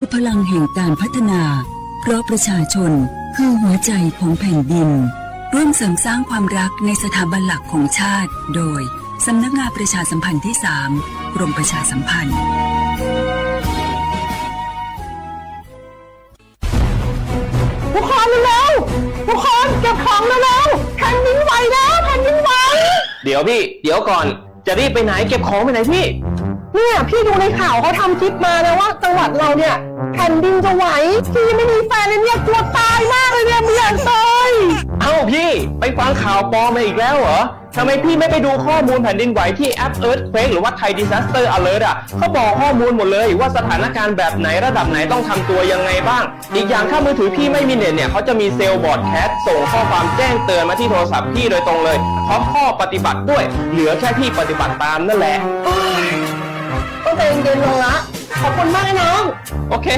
คือพลังแห่งการพัฒนา เพราะประชาชนคือหัวใจของแผ่นดิน ร่วมเสริมสร้างความรักในสถาบันหลักของชาติ โดย สำนักงานประชาสัมพันธ์ที่สาม กรมประชาสัมพันธ์ ทุกคนเร็วๆ ทุกคนเก็บของเร็วๆ แผ่นดินไหวแล้ว แผ่นดินไหว เดี๋ยวพี่ เดี๋ยวก่อน จะรีบไปไหน เก็บของไปไหนพี่ เนี่ยพี่ดูในข่าวเขาทำคลิปมานะว่าจังหวัดเราเนี่ยแผ่นดินจะไหว พี่ยังไม่มีแฟนเลยเนี่ยกลัวตายมากเลยเนี่ยไม่อยากตาย เอ้าพี่ ไปฟังข่าวปลอมมาอีกแล้วเหรอ ทำไมพี่ไม่ไปดูข้อมูลแผ่นดินไหวที่แอป Earthquake หรือว่า Thai Disaster Alert อ่ะ เขาบอกข้อมูลหมดเลยว่าสถานการณ์แบบไหนระดับไหนต้องทำตัวยังไงบ้าง อีกอย่างถ้ามือถือพี่ไม่มีเน็ตเนี่ยเขาจะมีเซลล์ broadcast ส่งข้อความแจ้งเตือนมาที่โทรศัพท์พี่โดยตรงเลย พร้อมข้อปฏิบัติด้วย เหลือแค่พี่ปฏิบัติตามนั่นแหละ ต้องใจเย็นๆลงละ ขอบคุณมากนะน้อง โอเค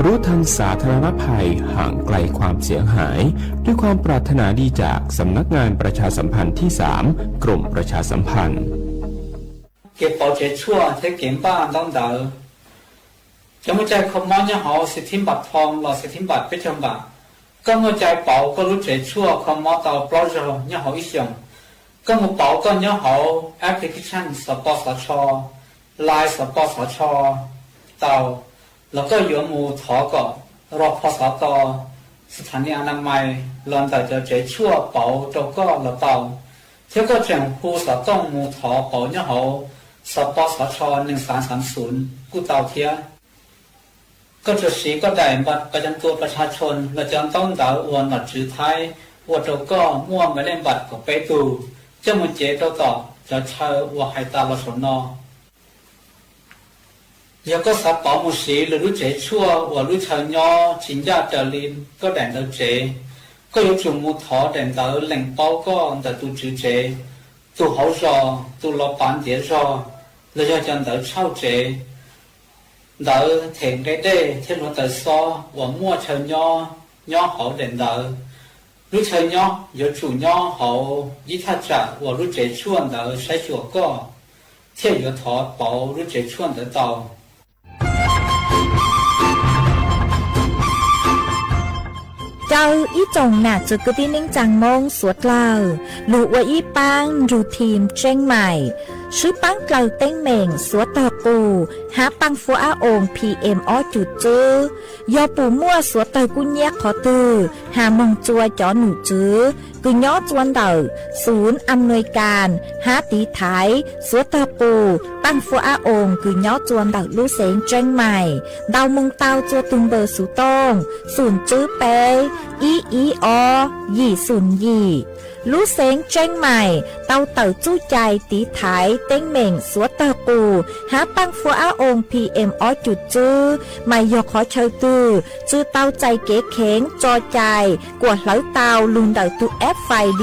รู้ทันสาธารณภัย ห่างไกลความเสียหาย ด้วยความปรารถนาดีจากสำนักงานประชาสัมพันธ์ที่สาม กรมประชาสัมพันธ์ Kev pauv tsev tshuaj thiab kev npaj ntaub ntawv. Cov muaj cai kho mob nyob hauv xib thib npam thoo los xib thib npam peb caug npam, koj muaj cai pauv koj lub tsev tshuaj kho mob tau plaub zaug nyob hauv ib xyoos. Koj mus pauv koj nyob hauv application xov pos xov tsho, Line xov pos xov tsho tau, los koj yuav mus thov kom rog pho xov to, xas thas nis a na mais los ntawm cov tsev tshuaj pauv rau koj los tau, thiab koj tseem hu xov tooj mus thov pauv nyob hauv xov pos xov tsho nees xav xav xum kuj tau thiab. Koj tsuas siv koj daim npaj pas cam tua pas tha tshoo los cov ntaub ntawv uas nom tswv Thaib ua rau koj muaj npe lej npam kaum peb tug, coj mus cev rau tom cov chaw uas hais tas los saum no. Yog koj xav pauv mus siv lwm lub tsev tshuaj uas lub chaw nyob tsis ncaj raws li koj daim ntawv tsev, koj yuav tsum mus thov daim ntawv lees paub koj ntawm tus tswv tsev, tus hauv zos, tus los pav ntiav zog, los yog cov ntawv tshauj tsev, ntawv them nqe dej thiab hluav taws xob uas muaj chaw nyob nyob hauv daim ntawv. Lub chaw nyob yuav tsum nyob hauv ib thaj tsam uas lub tsev tshuaj ntawd saib xyuas koj, thiaj yuav thov pauv lub tsev tshuaj ntawd tau. Caw ib tsoom nam txiv kwv tij neej tsaa Moob suav dlawg lug ua ib paab nrug thim tseeb maim, swb paab dlawg teeb meem suav tawg qus hab paaj fuab ab oos P M ob cum tswb. Yog pum muaj suav tawg kub nyab qhov twg has moog tsua cov num tswv kws nyob tsua ntawm xum am nuis kas hab tiv thaiv suav tawg qus paaj fuab ab oos kws nyob tsua ntawm lub xeev tseeb maim, ntaus moog tau tsua tug npawb xuv tooj xum tswb peb ib ib ob yim xum yim. Lub xeev tseeb maim tau tawm txuj cai tiv thaiv teeb meem suav tawg qus hab paaj fuab ab oos P M ob cum tswb, mas yog qhov chaw twg tsi tau txais kev kheev tso cai kuas hlawv tau lug ntawm tug F I D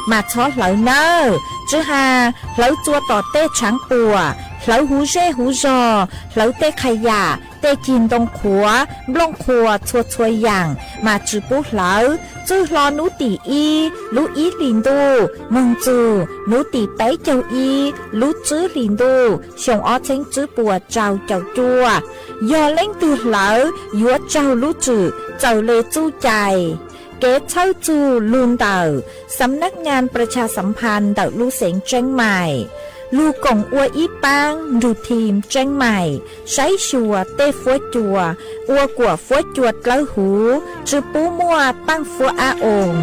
mas txhob hlawv nawb. Tsi has hlawv tsua tom tej tshaav puam, hlawv huv zej huv zog, hlawv tej qha yam, tej cig ntoo qhuav, nplooj qhuas txhua txhua yaam mas tsi pub hlawv. Txwj hlo nub tim ib lub ib hlis ntuj moog txug nub tim peb caug ib lub tswb hlis ntuj xyoo ob txheeb tswb puas rau caum cuaj. Yog leej twg hlawv yuav raug lub tswm txawm le txuj cai. Kev txhawb txug lug ntawm Xam Nab Nyaa Pras Tshas Xam Phas ntawm lub xeev Tseeb Maim, lug koom ua ib paab nrug thim Tseeb Maim saib xyuas tej fuab cua, ua kuam fuab cua dlawb huv, tsi pub muaj paaj fuab ab oos.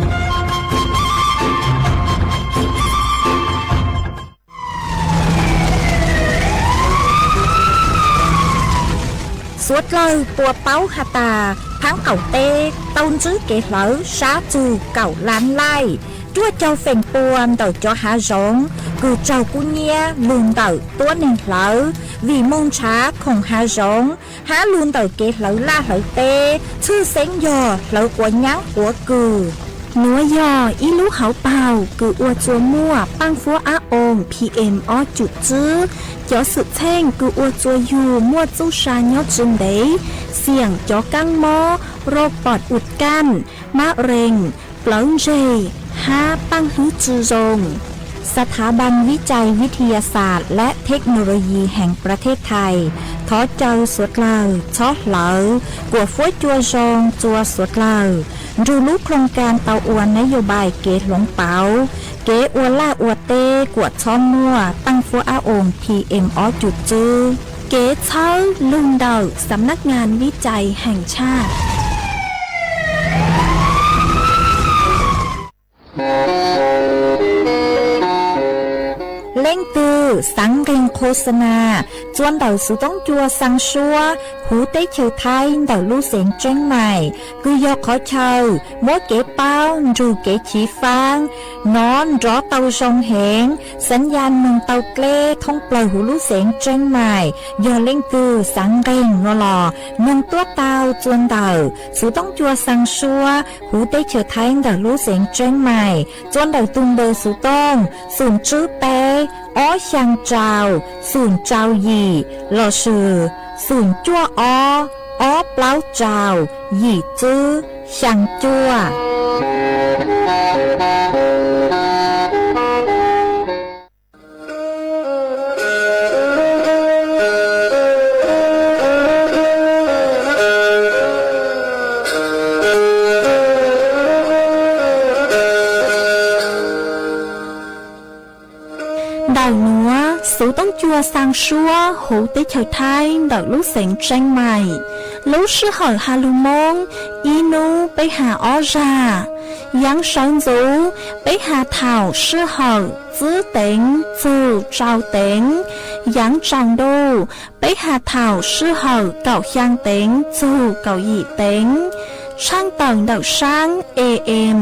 Suav dlawg puas paub has tas thaab qaum teb tau ntsib kev hlawv sab txug kaum lab laij, ruaj caug feem pua ntawm cov hav zoov kws raug kub nyiab lug ntawm tuab neeg hlawv vim moog nrhav khoom hav zoov hab lug ntawm kev hlawv laj hlawv teb, tshwj xeeb yog hlawv quav nyaab quav kws. Nuav yog ib lub hauv paug kws ua tsua muaj paaj fuab ab oos P M ob cum tswb. Cov xwm txheej kws ua tsua yug muaj txuj sa nyob tsi ntev, xiam cov kaab mob, rau pom ua kaj, mab rees, plawv ntseg hab paaj hlwb tsi zoo. สถาบันวิจัยวิทยาศาสตร์และเทคโนโลยีแห่งประเทศไทย thov caw suav dlawg txhob hlawv kuam fuab cua zoo txua suav dlawg nrug lub khoo ka tau ua nab yos npaim kev hloov pauv, kev ua laj ua teb kuam txhob muaj teej fuab ab oos P M ob cum tswb. Kev txhawb lug ntawm Sab nab ngas vib cai heev tshaj. Leej twg xaav nqeeg khos xa nas txua ntawm xuv toob cua xaa suab huv teb chaws Thaib ntawm lub xeev Tseeb Mais, kws yog qhov chaw muab kev paub nrug kev chiv faab nov nrov tau zoo heev, xaav ya noog tau dleb thoob plawg huv lub xeev Tseeb Mais. Yog leej twg xaav nqeeg no los noog tuab tau txua ntawm xuv toob cua xaa suab huv teb chaws Thaib ntawm lub xeev Tseeb Mais, txua ntawm tug npe xuv tooj xoom tswb peb ob xyaa rau xoom rau yim lossis xoom cuaj ob ob plaub rau yim tswb xyaa cuaj. Ntawm nuav xuv toob cua xaa suab huv teb chaws Thaib ntawm lub xeev Tseeb Mais, lub sij hawm ha lug Moob ib nub peb ha ob zag. Yaav sawv ntxuv peb ha thaum sij hawm tsib teev txug rau teev. Yaav tsaus ntuj peb ha thaum sij hawm kaum xyaa teev txug kaum yim teev. Tshaaj tawm ntawm saab A M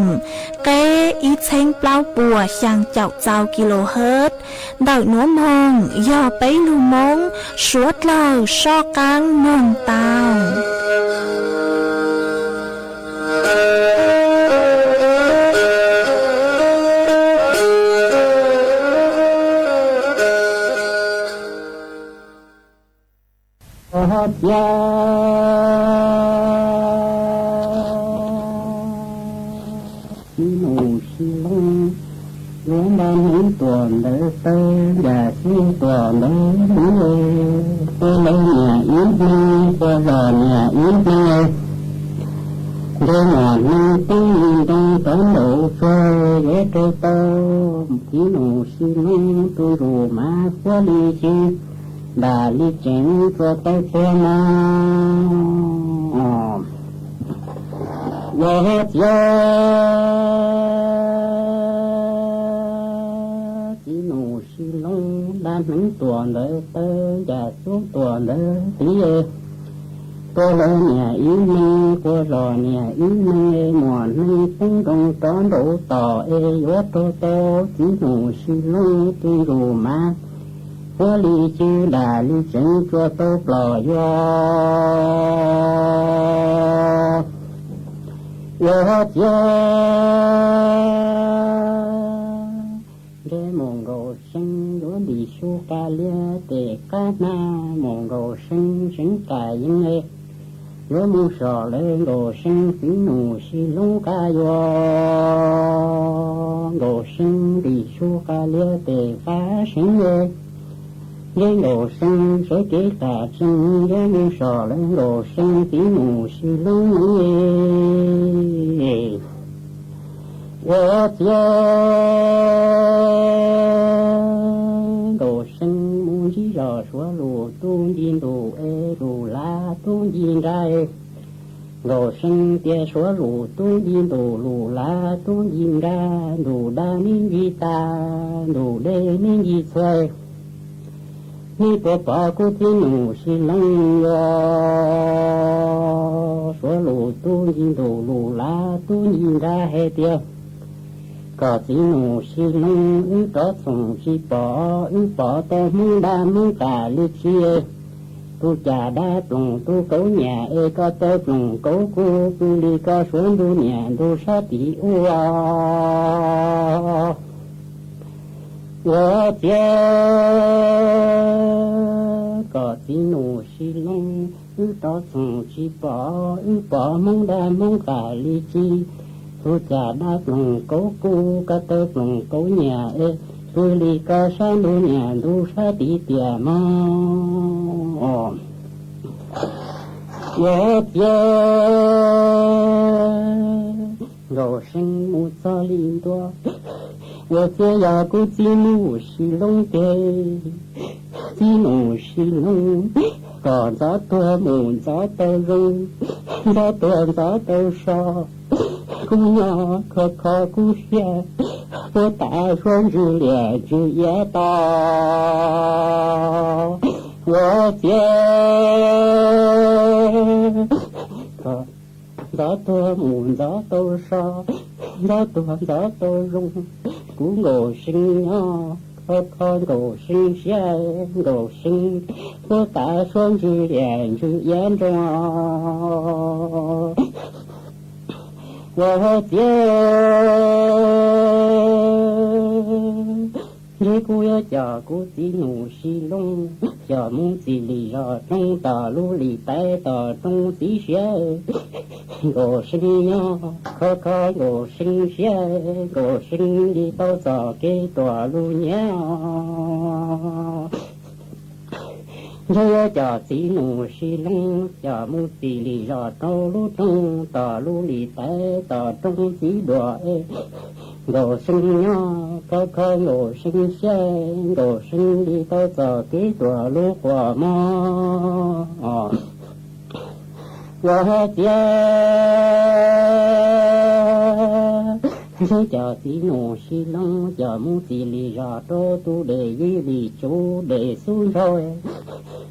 qeb ib txheeb plaub puas xyaa caum txau kilohertz. Ntawm nuav moog yog peb lug Moob suav dlawg soj qaab noog tau. Txiv nus sib loob yuav npaj hneev tuam ntawv tawg, yam xub tuam ntawv hneev, tua lawv niam ib hneev, tua zos niam ib hneev. Ntshe muaj hneev poob li ntoo rov nraud tsuag yuav raug tau. Txiv nus sib loob tus ntus mas huab li tsw, ntam li tseev txua tau txhua no. Yog txiv txiv nus sib loob npaj hneev tuam ntawv tawg, yam xub tuam ntawv hneev, tua lawv niam ib hneev, tua zos niam ib hneev, muaj hneev poob ntoo rov nraud tom es yuav raug tau. Txiv nus sib loob tus ntus mas huab li tsw, ntam li tseev txua tau plaws yuav. Yog txiv ntshe mus nkaus see yuav ntim sub qab liab tes qab hnab, mus nkaus see seev qas yeeb, yuav mus so lawv nkaus see. Txiv nus sib loob qab yuav nkaus see ntim sub qab liab tes qab seev, ntshe nkaus see sawv kev qas tsees, yuav mus so lawv nkaus see. Txiv nus sib loob ua txiv nkaus see mus ntsib zos Suav lus tub nci ntus es lus lav tub nci nra. Nkaus see tias Suav lus tub nci ntus, lus lav tub nci nra, ntus dab neb nci tas, ntus deb neb nci txhua. Neb puas pom kuv txiv nus sib loob yuav? Suav lus tub nci ntus, lus lav tub nci nra hais tias kom txiv nus sib loob wb rov txhoom tsis pom, wb pom tau Hmoob dab Hmoob qas li tsi. Tus cas dab ploog tus kauv nyam es koj tau ploog kauv kuv, pw li koj Suav ntu niam ntu sab tim ua. Ua txiv kom txiv nus sib loob wb rov txhoom tsis pom, wb pom Hmoob dab Hmoob qas li tsi. Tus cas dab ploog kauv kuv, koj tau ploog kauv nyam es Pw li ko sab ntuj niam ntuj sab tid tiam mog. Ua txiav Nkauj See mus txog li ntua, ua txiav yog kuv txiv nus Sis Loob tiag. Txiv nus Sis Loob, kom ntxov tuag mus ntxov tau zoo, ntxov tuag ntxov tau so. Kuv nyob kho kho kuv siab, puab tav suab ntsws liam ntsws iav to. Ua txiav ntxov tuag mus ntxov tau so, ntxov tuag ntxov tau zoo. Kuv Nkauj See nyob kho kho Nkauj See siab, Nkauj See puab tav suab ntsws liam ntsws iav nroo. Ua txiav ntshe kuv yuav coj kuv txiv nus Sis Loob coj mus txim lim zos roob tom lub lim taiv tom roob txiv siab. Nkauj See nyob kho kho Nkauj See siab, Nkauj See li tau txoj kev tuam lug nyiav. Ntshe yuav coj txiv nus Sis Loob coj mus txim lim zos rau lub roob tom lub lim taiv tom roob txiv duam. Nkauj See nyob kho kho Nkauj See siab, Nkauj See li tau txoj kev tuam lub quas mog. Ua txiav ntshe coj txiv nus Sis Loob coj mus txim lim zos rau tus dej yib lim tsub dej xub ntsau.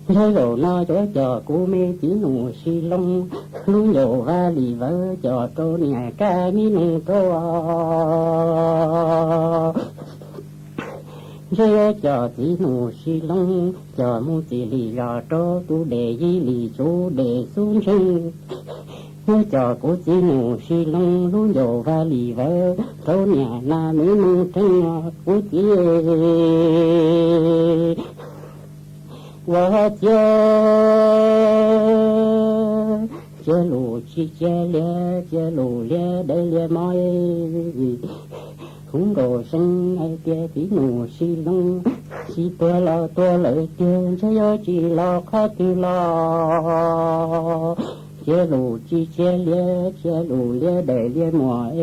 Ntshe zaum no yuav coj kuv me txiv nus Sis Loob lub ncauj vaj lim vawv coj rau niam kab me noog rau. Ntshe yuav coj txiv nus Sis Loob coj mus txim lim zos rau tus dej yib lim tsub dej xub ntsau. Yuav coj kuv txiv nus Sis Loob lub ncauj vaj lim vawv rau niam na me noog rau kuv txiv. Ua txiav cia lus tsis cia liab, cia lus liab dawb liab mog. Kuv Nkauj See hais tias txiv nus Sis Loob tsis tuag los tuag lawm tiag, ntshe yuav tsis los qhov twg los. Cia lus tsis cia liab, cia lus liab dawm liab muag,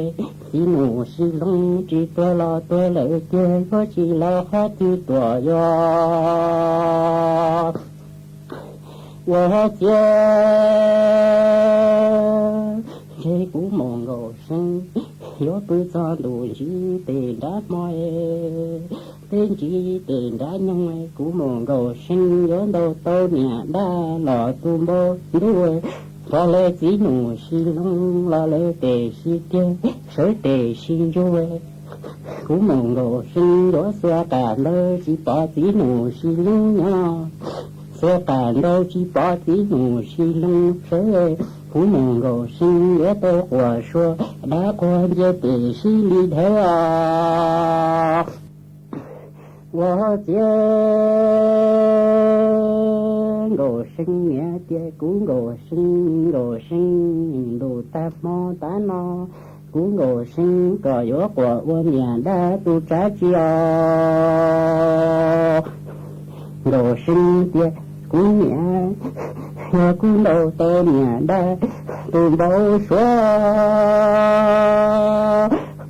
txiv nus Sis Loob tsis tuag los tuag lawm tiag, yuav tsis los qhov twg tuam yuav. Ua txiav ntshe kuv mus Nkauj See yuav pw txog ntuj ntsib tes nrab hmo, peb ntsib tes nrab nyoog, kuv mus Nkauj See yuav ntaus tau niam dab los tu npau ntuj. Pog lawv txiv nus Sis Loob los lawv tes sib tiag, sawv tes sib ntsuj. Kuv mus Nkauj See yuav xuas qas ntau tsis pom txiv nus Sis Loob nyob, xuas qas ntau tsis pom txiv nus Sis Loob sawv. Kuv mus Nkauj See yuav tau quas sua dab quag nce tes sib li dhawv os. Ua txiav Nkauj See niam tias kuv Nkauj See, Nkauj See ntuj tag hmo tav no, kuv Nkauj See kom yuav quas ua niam dab tus tsav tsi os. Nkauj See tias kuv niam, yog kuv ntaus tau niam dab tus npau suav,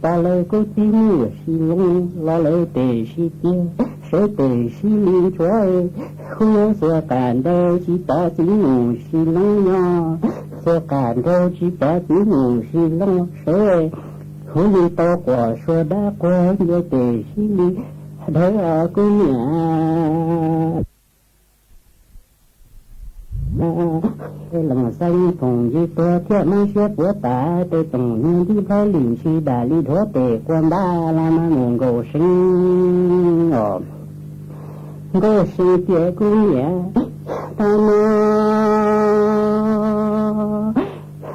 pog lawv kuv txiv nus Sis Loob los lawv tes sib tiag, sawv tes sib li ntsuav. Kuv yuav xuas qas ntau tsis pom txiv nus Sis Loob nyob, xuas qas ntau tsis pom txiv nus Sis Loob sawv. Kuv li tau quas sua dab quag nce tes sib li dhawv os kuv niam. Tej leej xeeb phooj ywg tuag thiab mob siab puas tas, tej tsoom niag ntiv nplhaib lim ntshis dam li dhuav tes quas npab los mas mus Nkauj See os. Nkauj See tias kuv niam, tag no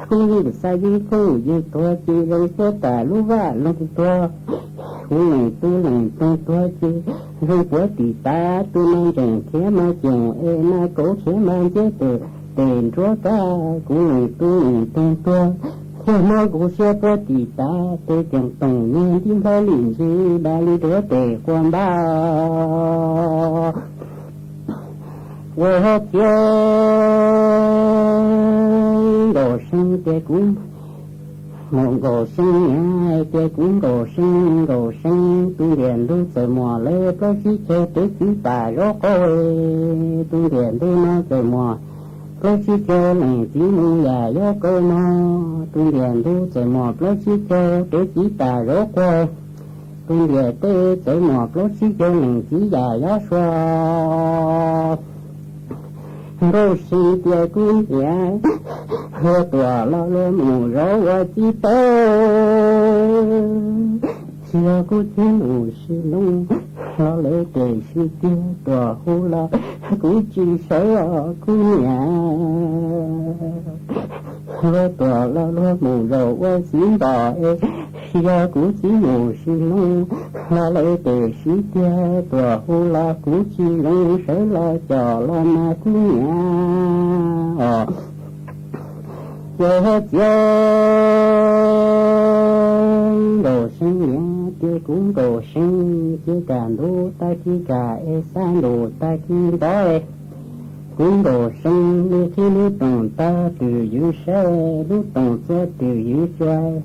kuv leej xeeb phooj ywg tuag ces zoo puab tas lub vaj loog tuag. Kuv leej tub leej toog tuag ces zoo puab tis tav, tus no ntseeg khiav mas coom es mas kauv khiav mas nceb tes, tes nruab kab. Kuv leej tub leej toog tuag thiaj muab kuv siab puab tim tav, tes ceem toom nyiag nti nplhaw lim ntsis, dam li duav tes quas npab. Ua txiav Nkaus See tias kuv, mus Nkaus See niam tias kuv Nkaus See, Nkaus See, tus ntiam ntug txawm muaj lawv plaub tsib caug tev txiv tas zov qau. Tus ntiam ntug no txawm muaj plaub tsib caug leej txiv mus yam yob kaus no. Tus ntiam ntug txawm muaj plaub tsib caug tev txiv tas zov quag. Tus ntiam teb txawm muaj plaub tsib caug leej txiv yam yob sua. Nkauj See tias kuv niam, luag tuam los luag mus zov ua txiv taub, tsis yog kuv txiv mus sim loo, los lawv tes sib tiag tuam hu los kuv tsis sawv os kuv niam. Luag tuam los luag mus zaum ua txiv npom es, tsis yog kuv txiv mus sim loo, los lawv tes sib tiag tuam hu los kuv tsis zoo sawv los coj los mas kuv niam os. Ua txiav Nkaus See niam tias kuv Nkaus See, cia kam ntub tag kis kam es xab ntus tag kis ntov. Kuv Nkaus See li qhib lub toom tag twm ywv saib, lub toom txuas twm ywv xyuas,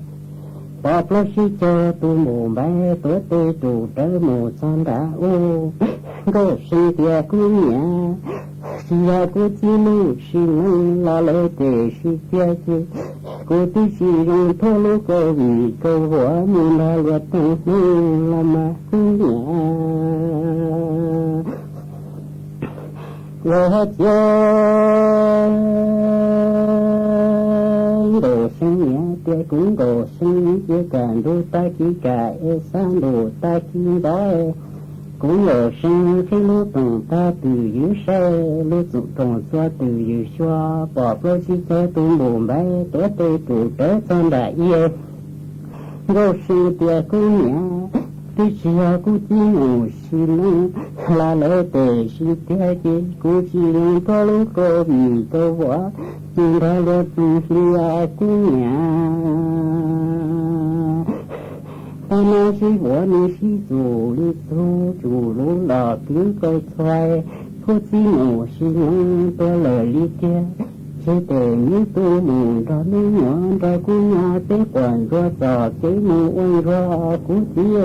pom plaub tsib caug tus npum npaiv tuav tes tus rawv mus txog nram ub. Nkauj See tias kuv niam, tsis yog kuv txiv mus sim loo, los lawv tes sib tiag ces kuv twb tsis zoo thuab lub COVID kaus vuam mus nrog luag toog hnub los mas kuv niam. Ua txiav Nkaus See niam tias kuv Nkaus See, cia kam ntub tag kis kam es xab ntus tag kis ntov. Kuv Nkaus See qhib lub toom tag twm ywv saib, lub toom txuas twm ywv xyuas, pom plaub tsib caug tus npum npaiv tuav tes tus rawv txog nram ub. Nkauj See tias kuv niam, twb tsis yog kuv txiv mus sim loo, los lawv tes sib tiag ces kuv tsis zoo thuab lub COVID kaus vuam mus nrog luag toog hnub los kuv niam. Tab nab sib vuav nws sib txuj li txug tsuj lub los kwv kaus txhua, kuv txiv mus sim loo tuag lawm li tiag. Tseg tes nub tub mus nrog nub nyuam, nrog kuv nyob peb quas ntsuag txoj kev mus ua ntsuag kuv txiv.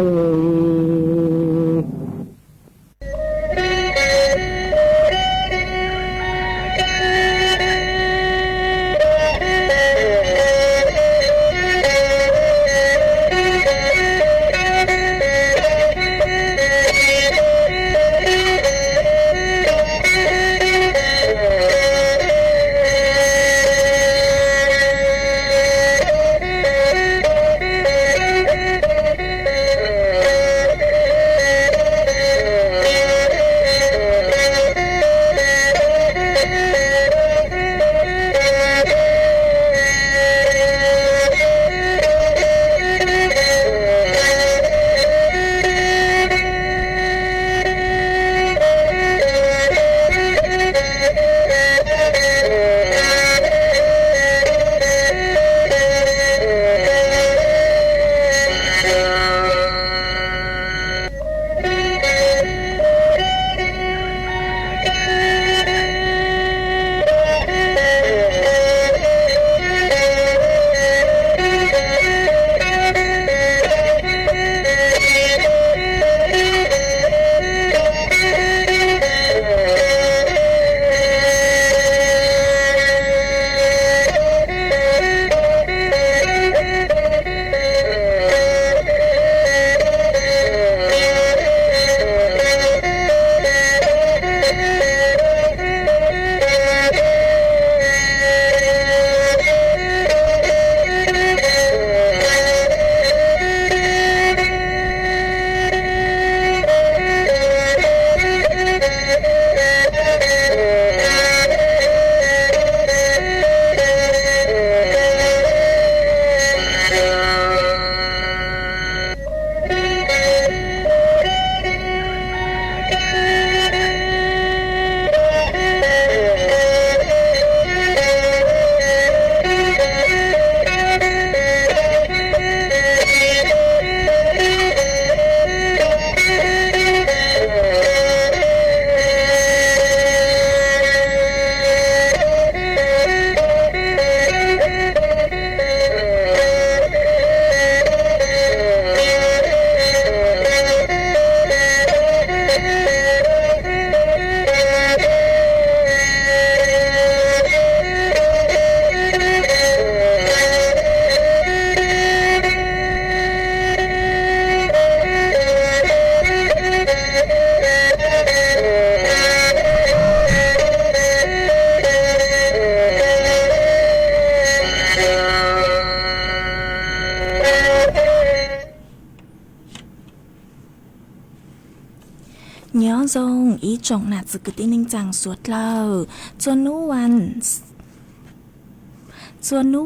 Zoo ib tsoom nam txiv kwv tij neej tsaa suav dlawg, txua hnub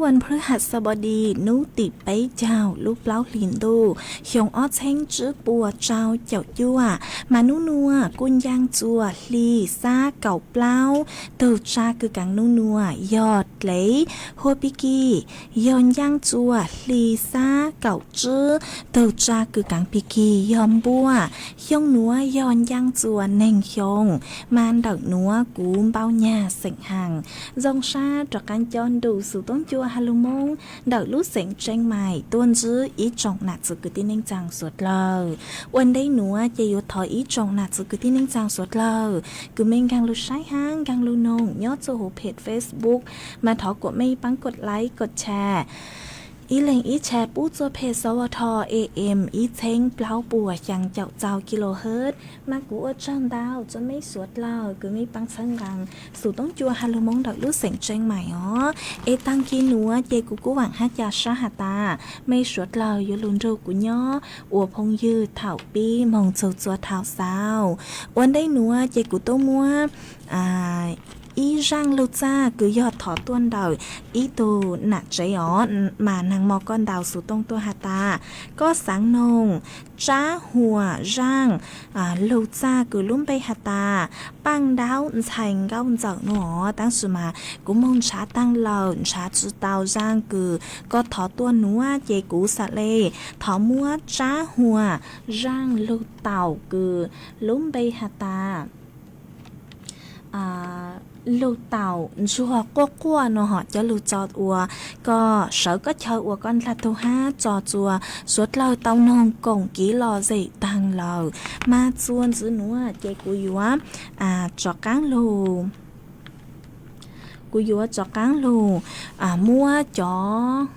vas phuj has xab pov dis hnub tim peb caug lub plaub hlis ntuj xyoo ob txheeb tsib puas rau caum cuaj, mas nub nua kuj ncaaj txuas hli xab kaum plaub, tug tsa kws kaav nub nua yog dlev, huab pig kig yog ncaaj txuas hli xab kaum tsib, tug tsa kws kaav pig kig yog npuaj, xyoo nuav yog ncaaj txuas neeg xyoo, mas ntawm nuav kuv npau nyag xeem Haas. Zoo sab rov qaab coj nrug xus toob cua has lug Moob ntawm lub xeem Tseeb Mais tuaj ntsib ib tsoom nam txiv kwv tij neej tsaa suav dlawg. Ua ntej nuav ces yuav thov ib tsoom nam txiv kwv tij neej tsaa suav dlawg kws mej nkaag lug saib hab nkaag lug noog nyob txug huv phem Facebook, mas thov kuam mej paab kov like kov share, ib leeg ib share pub txug phem sov ua tho A M ib txheeb plaub puas xyaa caum txau kilohertz. Mas kuv ua tsaug ntau txug mej suav dlawg kws mej paab txhawb nqaa xus toob cua has lug Moob ntawm lub xeem Tseeb Mais os. Es taag kig nuav ces kuv kuj vaam hab ca sab has tas mej suav dlawg yuav lug nrug kuv nyob ua phooj ywg thaum pib moog txug txua thaum xaus. Ua ntej nuav ces kuv tuaj muab ib zaaj lug txaj kws yog thov tuaj ntawm ib tug nam tsev os, mas naag mos koj ntaus xov tooj tuaj has tas koj xaav noog tsab huam zaaj lug txaj kws lub npe has tas Paaj Ntaub Ntxhais Nkauj Ntxawm nuav os. Tab sis mas kuv moog nrhav taag lawm, nrhav tsi tau zaaj kws koj thov tuaj nuav ces kuv xam le thov muab tsab huam zaaj lug taum kws lub npe has tas lug taum ntsuag quaj quaj nuav hov coj lug tso ua koj sawv koj chaw ua koj ndlag tug hab tso txua suav dlawg tau noog koom kiv lom zem taag lawm. Mas txua ntxiv nuav ces kuv yuav rov qaab lug, kuv yuav rov qaab lug muab cov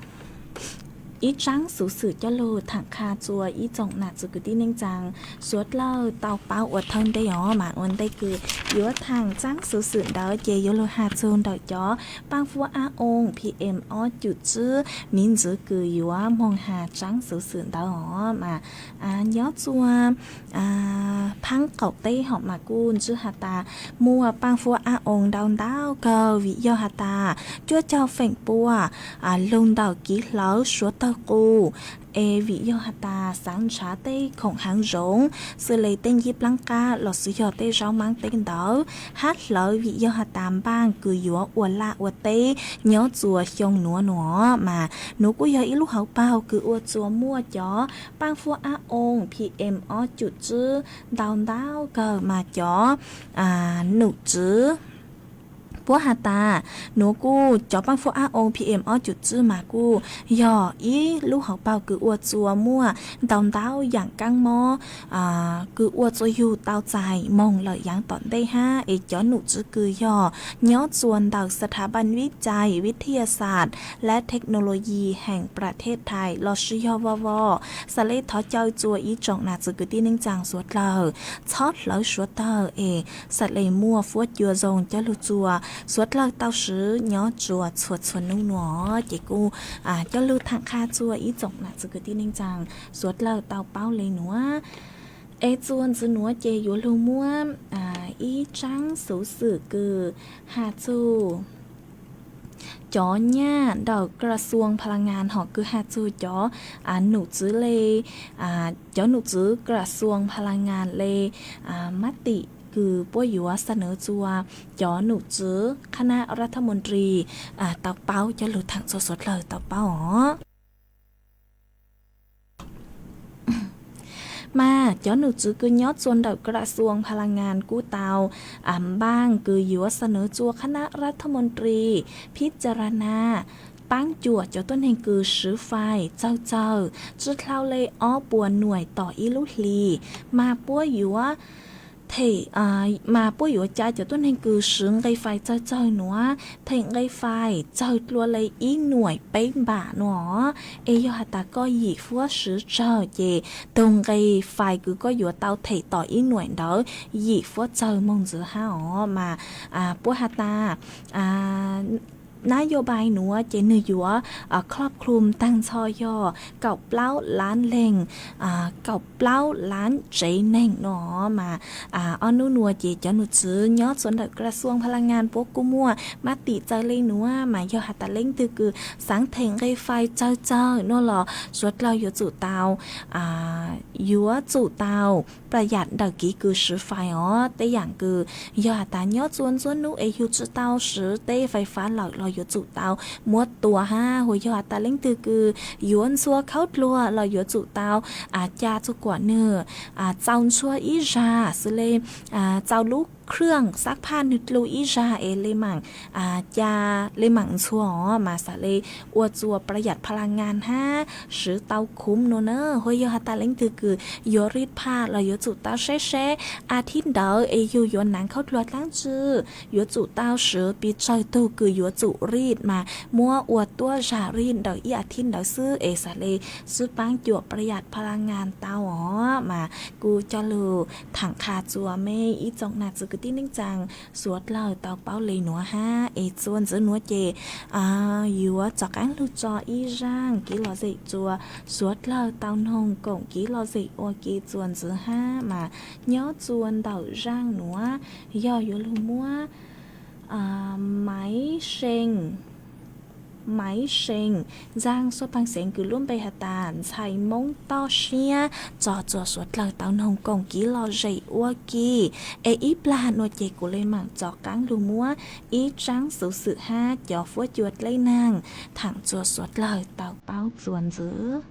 ib tsaab xuv xwm coj lug thaam qha txua ib tsoom nam txiv kwv tij neej tsaa suav dlawg tau paub ua thawj ntej os. Mas ua ntej kws yuav thaam tsaab xuv xwm ntawd ces yuav lug has txug ntawm cov paaj fuab ab oo P M ob cum tsib miv ntxiv kws yuav moog has tsaab xuv xwm ntawd os. Mas nyob txua phaab qaum teb hov mas kuj ntsib has tas muaj paaj fuab ab oo ntau ntau kawg vim yog has tas cuaj caug feem pua lug ntawm kiv hlawv suav tawg qus, es vim yog has tas xaav nrhav tej khoom haav zoov xws le tej ncib plaab qab lossis yog tej zaub maab teb ntawd hab hlawv vim yog has tas npaaj kws yuav ua laj ua teb nyob txua xyoo nuav nuav. Mas nuav kuj yog ib lub hauv paug kws ua txua muaj cov paaj fuab ab oo P M ob cum tsib ntau ntau kawg. Mas cov num tswv puab has tas nuav kuj cov paaj fuab ab oo P M ob cum tsib mas kuj yog ib lub hauv paug kws ua txua muaj ntau ntau yaam kaab mob kws ua txua yug tau txais moog lawm yaav tom ntej hab es cov num tswv kws yog nyob txua ntawm Sthap Pab Vij Cai Vij Thia Xas lab Thej Nau Loo Yis heem Pram Thej Thais lossis yog vo vo, xam le thov caw txua ib tsoom nam txiv kwv tij neej tsaa suav dlawg txhob hlawv suav tawg es xam le muaj fuab cua zoo coj lug txua suav dlawg tau swv nyob txua txhua txhua nub nuav. Ces kuj coj lug thaam qha txua ib tsoom nam txiv kwv tij neej tsaa suav dlawg tau paub le nuav. Es txua ntxiv nuav ces yuav lug muab ib tsaab xuv xwm kws has txug cov nyaj ntawm กระทรวงพลังงาน hov kws has txug cov num tswv le, cov num tswv กระทรวงพลังงาน le mab tim kws puab yuav xa nawv txua cov num tswv คณะรัฐมนตรี tau paub coj lug thaam txua suav dlawg tau paub os. Mas cov num tswv kws nyob txua ntawm กระทรวงพลังงาน kuj tau npaaj kws yuav xa nawv txua คณะรัฐมนตรี พิจารณา paab cuam cov tuab neeg kws swv fais txawg txawg tsi dlhau le ob puas nuaim tom ib lub hlis, mas puab yuav them, mas puab yuav ca cov tuab neeg kws swv nqe fais txawg txawg nuav them nqe fais txawg dlua le ib nuaim peb npam nuav. Es yog has tas koj yim fuab swv tsawg ces tug nqe fais kws koj yuav tau them tom ib nuaim ntawd yim fuab txawg moog ntxiv hab os. Mas puab has tas, นโยบาย nuav ces nwg yuav ครอบคลุม taag nrho yog kaum plaub lab leeg, kaum plaub lab tsev neeg no mas ob nub nuav ces cov num tswv nyob txhua ntawm กระทรวงพลังงาน puab kuj muaj mab tim txawv le nuav mas yog has tas leej twg kws xaav theem nqe fais tsawg tsawg no los suav dlawg yuav tsum tau yuav tsum tau ประหยัด ntawm kev kws swv fais os. Tej yaam kws yog has tas nyob txhua ntxuav nub es yug tsi tau swv tej fais fab lawm los yuav tsum tau muab tua hab, hu yog has tas leej twg kws yuav ntxhua khaub dluag los yuav tsum tau ca txug kuam nwg txaus ntxhua ib zag xws le txaus lub เครื่องซักผ้า nwg dlu ib zag es le maam ca le maam ntxhua os mas xaav le ua txuas ประหยัดพลังงาน hab swv tau khum no na. Hu yog has tas leej twg kws yuav rij phaj los yuav tsum tau saib seb a thib ntawd es yug yuav naav khaub dluag dlaab tsi, yuav tsum tau swv pes tsawg tug kws yuav tsum rij mas muab ua tuab zag rij ntawm ib a thib ntawd xwb es xaav le xwb paab cuam ประหยัดพลังงาน tau os mas kuv coj lug thaam qha txuas mej ib tsoom nam txiv kwv tij neej tsaa suav dlawg tau paub le nuav hab es txuas ntxiv nuav ces yuav rov qaab lug tso ib zaaj kev lom zem txuas suav dlawg tau noog koom kev lom zem ua ke txuas ntxiv hab mas nyob txuas ntawm zaaj nuav yog yuav lug muab maiv see, maiv see, zaaj suab paag xeev kws lub npe has tas ntxhais Moob toj siab tso txuas suav dlawg tau noog koom kev lom zem ua ke es ib plag nuav ces kuv le maam rov qaab lug muab ib tsaab xuv xwm hab cov fuab cua dleb naag thaam txuas suav dlawg tau paub txuas ntxiv.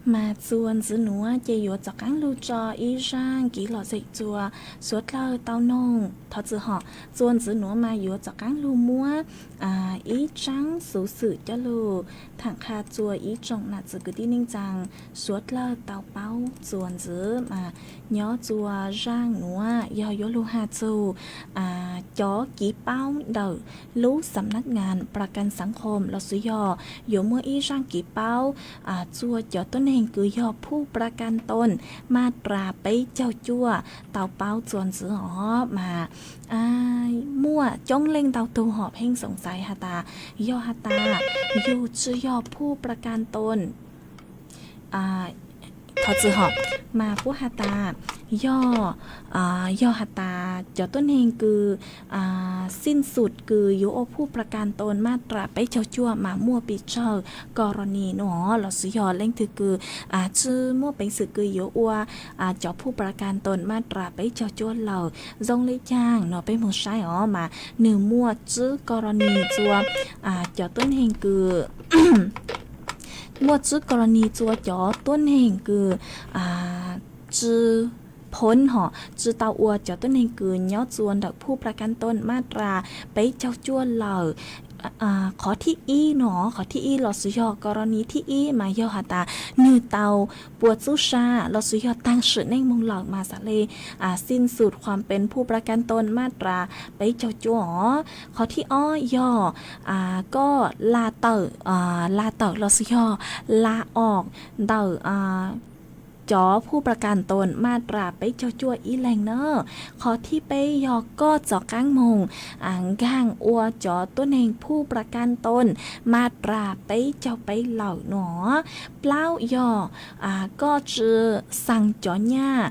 Mas txuas ntxiv nuav ces yuav rov qaab lug tso ib zaaj kev lom zem rua suav dlawg tau noog. Thov txim hom, txuas ntxiv nuav mas yuav rov qaab lug muab ib tsaab xuv xwm coj lug thaam qha rua ib tsoom nam txiv kwv tij neej tsaa suav dlawg tau paub txuas ntxiv. Mas nyob rua zaaj nuav yog yuav lug has txug cov kev paub ntawm lub xam nab ngas pla kas xaav khom lossis yog yuav muaj ib zaaj kev paub rua cov tuab neeg kws yog phuj pla kas toos maj ras peb caug cuaj tau paub txuas ntxiv os. Mas muaj coob leej ntau tug hom pheej xoom xaiv has tas, yog has tas yug tsi yog phuj pla kas toos, thov txim hom, mas puab has tas yog, yog has tas cov tuab neeg kws xij xum kws yuav ua phuj pla kas toos maj ras peb caug cuaj mas muaj pes tsawg ko ro nis nuav lossis yog leej twg kws tsi muaj peev xwm kws yuav ua cov phuj pla kas toos maj ras peb caug cuaj lawm zoo le caag no peb moog saib os. Mas nwg muaj tsib ko ro nis rua cov tuab neeg kws muaj tsib ko ro nis rua cov tuab neeg kws tsi phoob hom tsi tau ua cov tuab neeg kws nyob rua ntawm phuj pla kas toos maj ras peb caug cuaj lawm. Qhov thib ib no, qhov thib ib lossis yog ko ro nis thib ib mas yog has tas nwg tau pua txub sa lossis yog taag sim neej moog lawm mas xaav le xij xum khuam pees phuj pla kas toos maj ras peb caug cuaj os. Qhov thib ob yog koj la tawm, la tawm lossis yog la os ntawm cov phuj pla kas toos maj ras peb caug cuaj ib leeg na. Qhov thib peb yog koj rov qaab moog nkaag ua cov tuab neeg phuj pla kas toos maj ras peb caug peb lawm no. Plaub yog koj tsi xaa cov nyaj,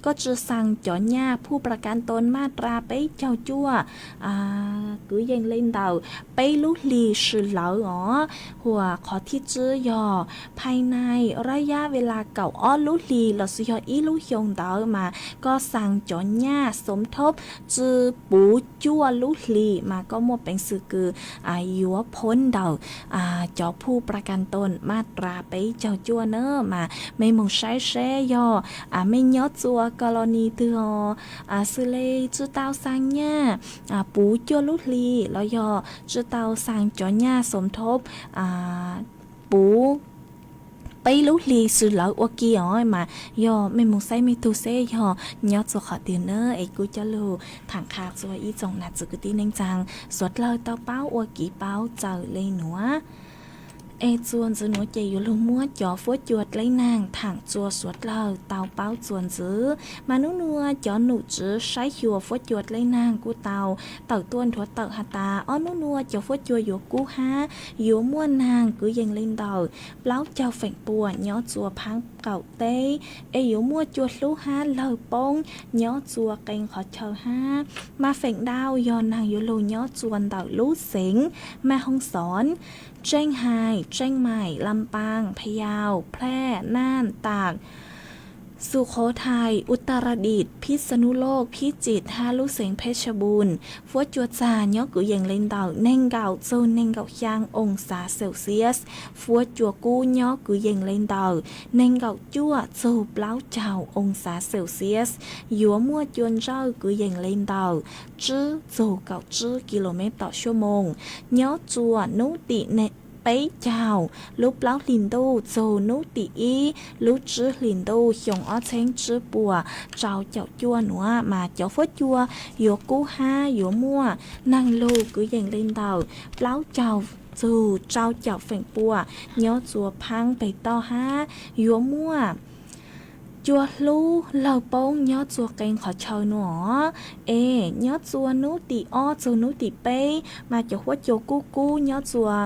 koj tsi xaa cov nyaj phuj pla kas toos maj ras peb caug cuaj kwv yees le ntawm peb lub hli si lawm os. Huas qhov thib tsib yog phais nai rab yab ve las kaum ob lub hli lossis yog ib lub xyoo ntawd mas koj xaa cov nyaj xoom thoob tsi puv cuaj lub hli mas koj muaj peev xwm kws yuav phoob ntawm cov phuj pla kas toos maj ras peb caug cuaj na. Mas mej moog saib seb yog mej nyob rua ko lo nis twg os, xws le tsi tau xaa nyaj puv cuaj lub hli los yog tsi tau xaa cov nyaj xoom thoob puv peb lub hli si lawm ua ke os. Mas yog mej moog saib mej tug seb yog nyob rua qhov twg na es kuv coj lug thaam qha rua ib tsoom nam txiv kwv tij neej tsaa suav dlawg tau paub ua kev paub txawm le nuav. Es txuas ntxiv nuav ces yuav lug muab cov fuab cua dleb naag thaam rua suav dlawg tau paub txuas ntxiv. Mas nub nuav cov nom tswv saib xyuas fuab cua dleb naag kuj tau tawm tuaj nthuav tawm has tas ob nub nuav cov fuab cua yuav kub hab yuav muaj naag kwv yees le ntawm plaub caug feem pua nyob rua phaab qaum teb, es yuav muaj cua hlub hab lawg poob nyob rua qee qhov chaw hab. Mas feem ntau yog naag yuav lug nyob rua ntawm lub xeev Maj Hoob Xoov, Tseej Hais, Tseej Maim, Lam Paaj, Pha Yau, Phlaj, Naaj, Taam, Sukhov Thais, Utaradit, Phij Xa Nub Loj, Phij Tsit hab lub xeev Phej Xa Npuj. Fuab cua txag nyob kwv yees le ntawm neeg nkaum txug neeg nkaum xyaa oo xav Celsius. Fuab cua kub nyob kwv yees le ntawm neeg nkaum cuaj txug plaub caug oo xav Celsius. Yuav muaj cua ntsawj kwv yees le ntawm tsib txug kaum tsib kis lus mev tom xuab moos. Nyob rua nub tim peb caug lub plaub hlis ntuj txug nub tim ib lub tsib hlis ntuj xyoo ob txheeb tsib puas rau caum cuaj nuav mas cov fuab cua yuav kub hab yuav muaj naag lug kwv yees le ntawm plaub caug txug rau caum feem pua nyob rua phaab peg toj hab yuav muaj cua hlub lawg poob nyob rua qee qhov chaw nuav. Es nyob rua nub tim ob txug nub tim peb mas cov fuab cua kub kub nyob rua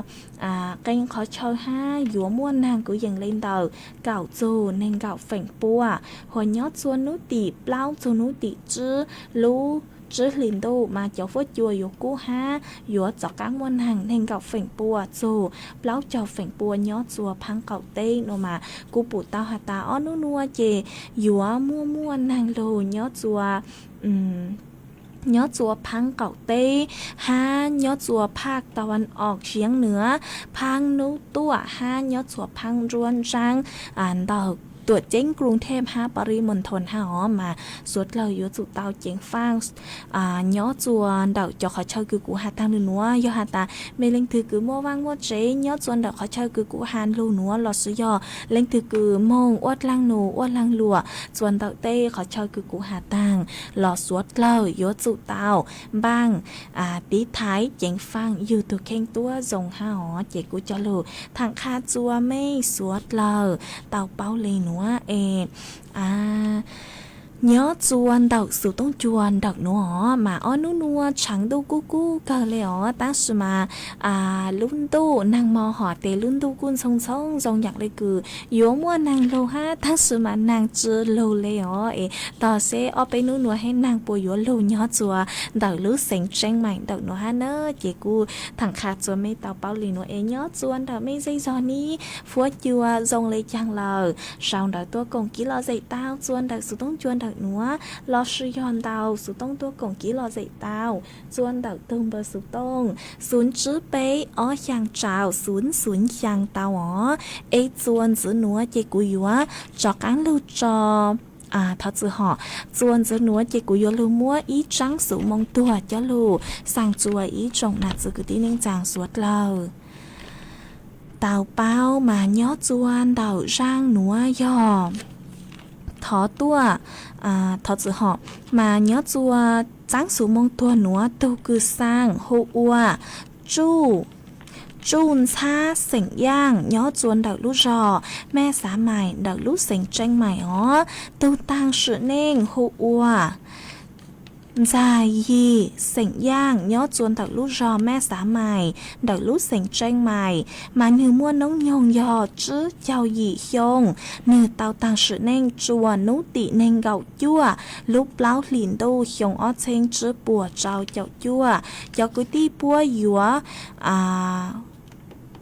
qee qhov chaw hab yuav muaj naag kwv yees le ntawm kaum txug neeg nkaum feem pua. Hos nyob rua nub tim plaub txug nub tim tsib lub tsib hlis ntuj mas cov fuab cua yuav kub hab yuav rov qaab muaj naag neeg nkaum feem pua txug plaub caug feem pua nyob rua phaab qaum teb nuav mas kuv pum tau has tas ob nub nuav ces yuav muaj muaj naag lug nyob rua nyob txua phaab qaum teb hab nyob txua phaj tau vas om siab nuav, phaab nub tuaj hab nyob txua phaab nruab nraab ntawm tuam ceeb Kruv Theb hab Parimonthon hab os mas suav dlawg yuav tsum tau ceev faaj nyob txua ntawm cov qhov chaw kws kuv has taag lug nuav. Yog has tas mej leej twg kws muaj vaaj muaj tsev nyob txua ntawm qhov chaw kws kuv has lug nuav lossis yog leej twg kws moog ua dlaag num ua dlaag luam txua ntawm tej qhov chaw kws kuv has taag los suav dlawg yuav tsum tau npaaj tiv thaiv ceev faaj yug tug kheej tuab zoo hab os. Ces kuv cog lug thaam qha txua mej suav dlawg tau paub le nuav es nyob txua ntawm xuv tooj cua ntawm nuav os mas ob nub nuav tshav ntuj kuj kub kawg le os, tab sis mas lub ntuj naag mo hom tes lub ntuj kuj ntxhoo ntxhoo zoo yaam le kws yuav muaj naag lug hab tab sis mas naag tsi lug le os. Es tog seb ob peb nub nuav hab naag puas yuav lug nyob txua ntawm lub xeev Tseeb Maim ntawm nuav hab na. Ces kuj thaam qha txua mej tau paub le nuav es nyob txua ntawm mej zej zog nib fuab cua zoo le caag lawm sau ntawv tuaj koom kev lom zem tau txua ntawm xuv tooj cua ntawm nuav lossis yog ntau xuv tooj tuaj koom kev lom zem tau txua ntawm tug npawb xuv tooj xwv tsib peb ob xyaa rau xwv xwv xyaa tau os. Es txua ntxiv nuav ces kuv yuav rov qaab lug tso thov txwm hom, txua ntxiv nuav ces kuv yuav lug muab ib tsaab xuv moo tuag coj lug xaa txua ib tsoom nam txiv kwv tij neej tsaa suav dlawg tau paub mas nyob txua ntawm zaaj nuav yog thov tuaj, thov txwm hom, mas nyob txua tsaab xuv moo tuag nuav tug kws xaa hu ua Tsuj, Tsuj Ntxhab xeem Yaaj nyob txua ntawm lub zog Mej Xav Maim ntawm lub xeev Tseeb Maim os. Tug taag sim neej hu ua Ntxag Yig xeem Yaaj nyob txua ntawm lub zog Mej Xav Maim ntawm lub xeev Tseeb Maim, mas nwg muaj noob nyoog yog tsib caug yim xyoo. Nwg tau taag sim neej tsuas nub tim neeg nkaum cuaj lub plaub hlis ntuj xyoo ob txheeb tsib puas rau caum cuaj. Cov kwv tij puab yuav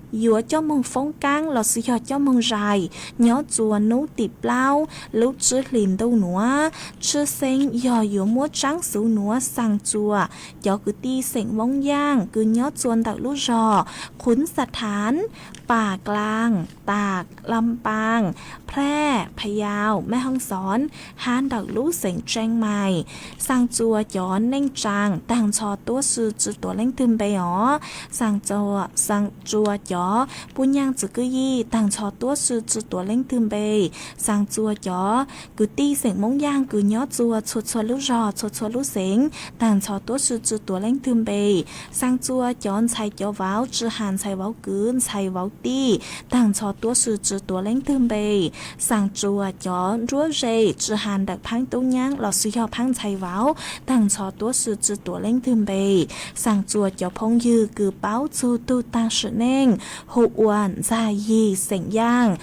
yuav coj moog foob kaab lossis yog coj moog zais nyob txua nub tim plaub lub tsib hlis ntuj nuav. Tshwj xeeb yog yuav muab tsaab xuv nuav xaa txua cov kwv tij xeem Moob Yaaj kws nyob txua ntawm lub zog Qhuv Xa Thaav, Pas Klaas, Tas, Lam Paas, Phlaj, Pha Yau, Mej Hoob Xoon hab ntawm lub xeev Tseeb Maim. Xaa txua cov neej tsaa taag nrho tuab si tsi tuav leej twg npe os. Xaa txua cov puj nyaaj txwv kwj yij taag nrho tuab si tsi tuav leej twg npe. Xaa txua cov kwv tij xeem Moob Yaaj kws nyob txua txhua txhua lub zog txhua txhua lub xeev taag nrho tuab si tsi tuav leej twg npe. Xaa txua cov ntxhais cov vauv tsi has ntxhais vauv kwv ntxhais vauv tij taag nrho tuab si tsi tuav leej twg npe. Xaa txua cov nruab ze tsi has ntawm phaab tub nyaab lossis yog phaab ntxhais vauv taag nrho tuab si tsi tuav leej twg npe. Xaa txua cov phooj ywg kws paub txug tug taag sim neej hu ua Ntxag Yig xeem Yaaj.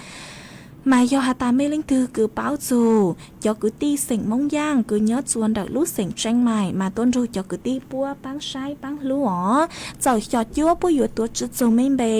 Mas yog has tas mej leej twg kws paub txug cov kwv tij xeem Moob Yaaj kws nyob txua ntawm lub xeev Tseeb Maim mas tuab nrug cov kwv tij puab paab saib paab hlub os. Txawm xyom cuab puab yuav tuav tsi txug mej npe,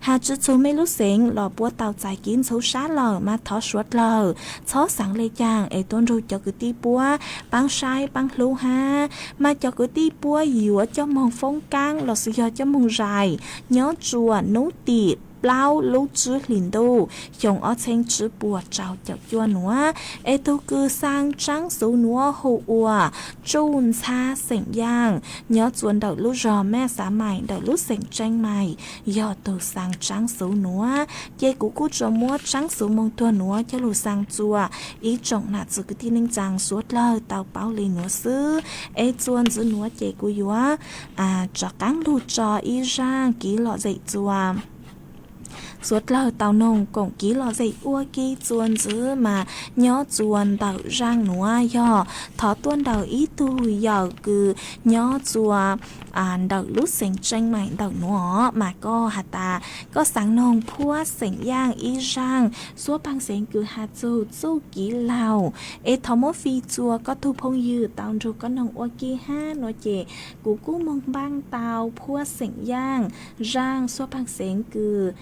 has tsi txug mej lub xeev los puab tau txais kev ntxhov sab lawm mas thov suav dlawg txhob xaav le caag es tuab nrug cov kwv tij puab paab saib paab hlub hab. Mas cov kwv tij puab yuav coj moog foob kaab lossis yog coj moog zais nyob txua nub tim plaub lub tsib hlis ntuj xyoo ob txheeb tsib puas rau caum cuaj nuav. Es tug kws xaa tsaab xuv nuav hu ua Tsuj Ntxhab xeem Yaaj nyob txua ntawm lub zog Mej Xav Maim ntawm lub xeev Tseeb Maim yog tug xaa tsaab xuv nuav. Ces kuv kuj tsuas muab tsaab xuv moog tuag nuav coj lug xaa txua ib tsoom nam txiv kwv tij neej tsaa suav dlawg tau paub le nuav xwb. Es txua ntxiv nuav ces kuv yuav rov qaab lug tso ib zaaj kev lom zem txua suav dlawg tau noog koom kev lom zem ua ke txua ntxiv mas nyob txua ntawm zaaj nuav yog thov tuaj ntawm ib tug yawm kws nyob txua ntawm lub xeev Tseeb Maim ntawm nuav os. Mas koj has tas koj xaav noog Phuab xeem Yaaj ib zaaj, suab paag xeev kws has txug Txuj Kiv Laug, es thov muab fij txua koj tug phooj ywg tau nrug koj noog ua ke hab nuav ces kuv kuj moog npaaj tau Phuab xeem Yaaj zaaj, suab paag xeev kws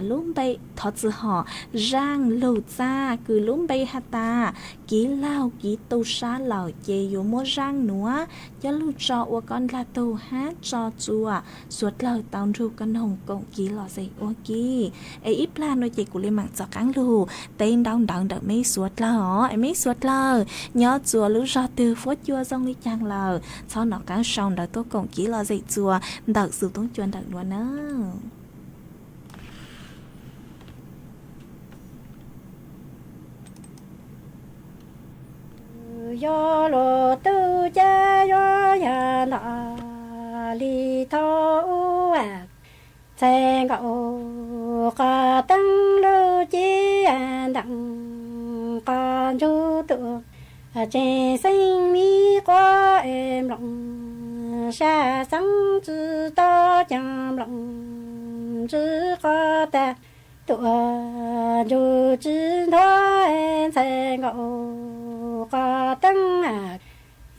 lub npe thov txwm hom zaaj lug txaj kws lub npe has tas kiv laug kiv tu sab lawm ces yuav muab zaaj nuav coj lug tso ua koj nplaag tug hab tso tsua suav dlawg tau nrug koj noog koom kiv lom zem ua ke. Es ib plag nuav ces kuv le maam txav qaab lug teb ntaub ntawv ntawm meb suav dlawg os. Es meb suav dlawg nyob txua lub zog twg fuab cua zoo le caag lawm, txhob nov qaab sau ntawv tuaj koom kiv lom zem txua ntawm xuv toob cua ntawm nuav nawb. Yog luag tub ces yuav yog nto li thaum ub, ntxhais nkaus qhov teeb lub cib ntees qhov ntsug tuaj, tseem xeeb mi quav es nploos sab xeeb tsi tau caag nploos ntsws qhov tag tuaj ntsug tsi ntuag, ntxhais nkaus qhov teeb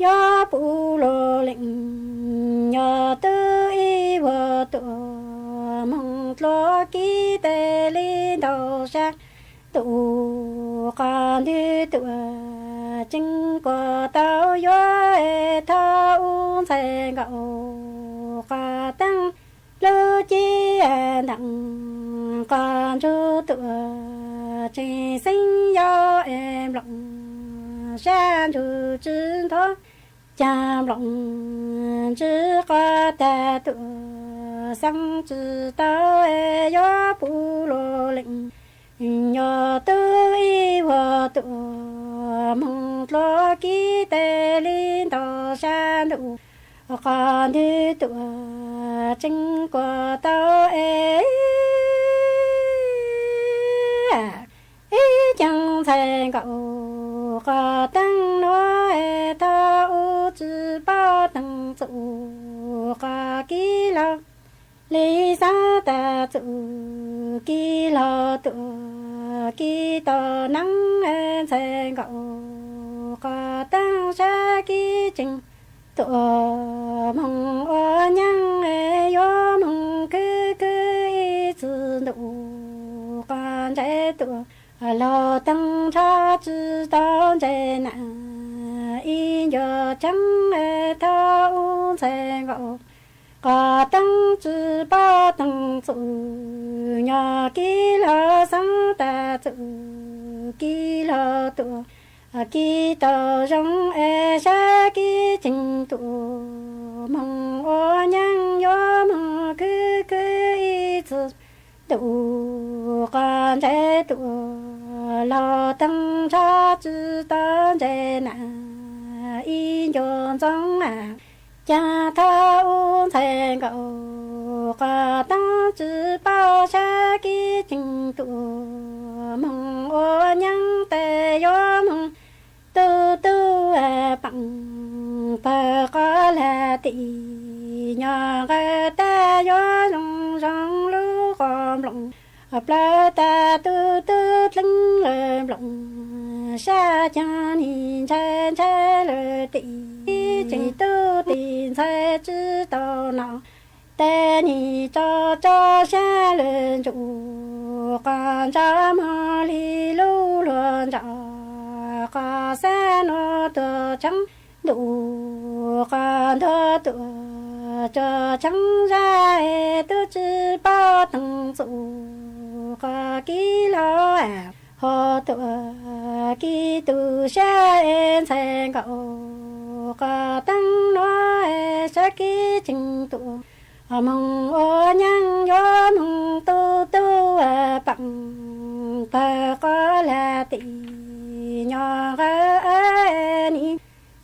yog puv luag leej yog tub ib vuag tuaj moog dlua kiv tes li ntau sab ntuj qhov ntwg tuaj tseem kuas tau yuav thaum ub, ntxhais nkaus qhov teeb lub cib ntees qhov ntsug tuaj, tseem xeeb yog es nploos sab ntsug tsi ntuag, caag nploos ntsws qhov tag tuaj xeeb tsi tau es yuav puv luag leej yog tub ib vuag tuaj moog dlua kiv tes li ntau sab ntuj qhov ntwg tuaj tseem kuas tau es ib ceeb ntxhais nkaus qhov teeb nuav es thaum ub tsi paub teeb txuj qhov kiv laug li xaav tas txuj kiv laug tuaj kiv tau neeb, ntxhais nkaus qhov teeb sab kiv tseem tuaj moog ua nyaab, yuav moog khwv khwv ib txwm ntuj qhov ntsais tuaj laug teeb ntshaw tsi tau ntsais na ib ncua cheeb, thaum ub ntxhais nkaus qhov teeb tsi paub teeb txuj nyob kiv laug xaav tas txuj kiv laug tuaj kiv tau zoo es sab kiv tseem tuaj moog ua nyaab, yuav moog khwv khwv ib txwm ntuj qhov ntsais tuaj laug teeb ntshaw tsi tau ntsais na ib ncua ntxoov, caag thaum ub ntxhais nkaus qhov teeb tsi paub sab kiv tseem tuaj moog ua nyaab, tes yuav moog tu tu paam pawg qhov lag tim nyob nqawd tas yuav zoo zoo lub qhov nploos plaws tas tu tu dleeg lawm nploos sab caag nim ntshai ntshai lawm tim tseem tu tim ntxhais tsi tau no tes nim tso tso sab lawm ntsuj qhov ntsaj moog li lub luag ntsaj qhov xab nuav tuaj cheeb ntuj qhov ntuag tuaj tso cheeb zag es tub tsi paub teeb txuj qhov kiv laug ho tuaj kiv tu sab es ntxhais nkaus qhov teeb nuav es sab kiv tseem tuaj moog ua nyaab, yuav moog tu tu paam pawg qhov lag tim nyob nqawd nim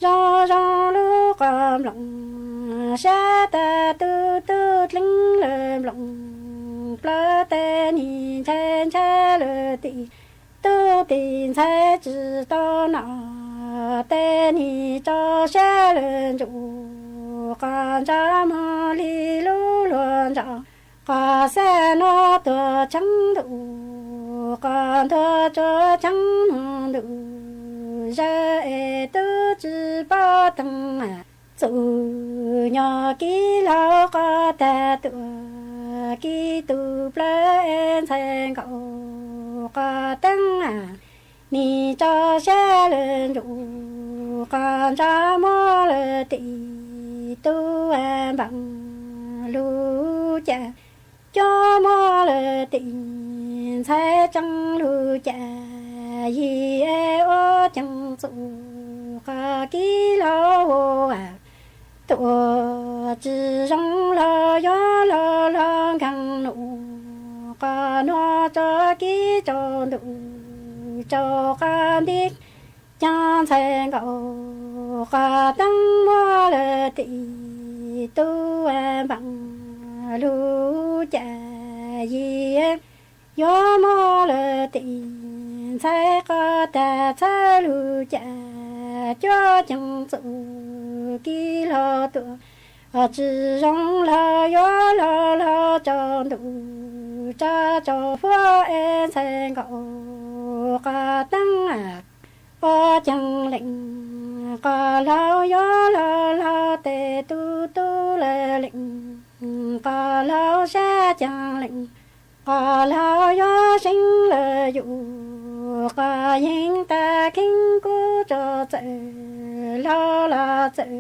zoo zoo lub qhov nploos sab tas tu tu dleeg lawm nploos plaws tes nim ntshai ntshai lawm tim tu tim ntxhais tsi tau no tes nim tso sab lawm ntsuj qhov ntsaj moog li lub luag ntsaj qhov xab nuav tuaj cheeb ntuj qhov ntuag tso cheeb moog ntuj zag es tub tsi paub teeb txuj nyob kiv laug qhov tag tuaj kib tug plawv es ntxhais nkaum qos teeb, nim tso siab lawm ntsuj qos ntsa muab lawm tim tub npaam lug cas, cuab muab lawm tim ntxhais tseeb lug cas, yig es ua ceev txum qos kib laug ua tuam tsis zoo los yuav laug laug nkeeg num qos nuav tso kib tsaus ntuj tsaus qos nti, caag ntxhais nkaum qos teeb muab lawm tim tub npaam lug cas, yig yuav muab lawm tim ntxhais qos tag txhawb lug cas, cuab ceev txum kib laug tuam tsis zoo los yuav laug laug tsaus ntuj tsa tsaus huab es ntxhais nkaum qos teeb ua ceev lees qos laug yuav laug laug tes tub tub lawm lees qos laug sab ceev lees qos laug yuav seeb lawm yus qos yeeg tag kheeb kub tso txawm laug los txawm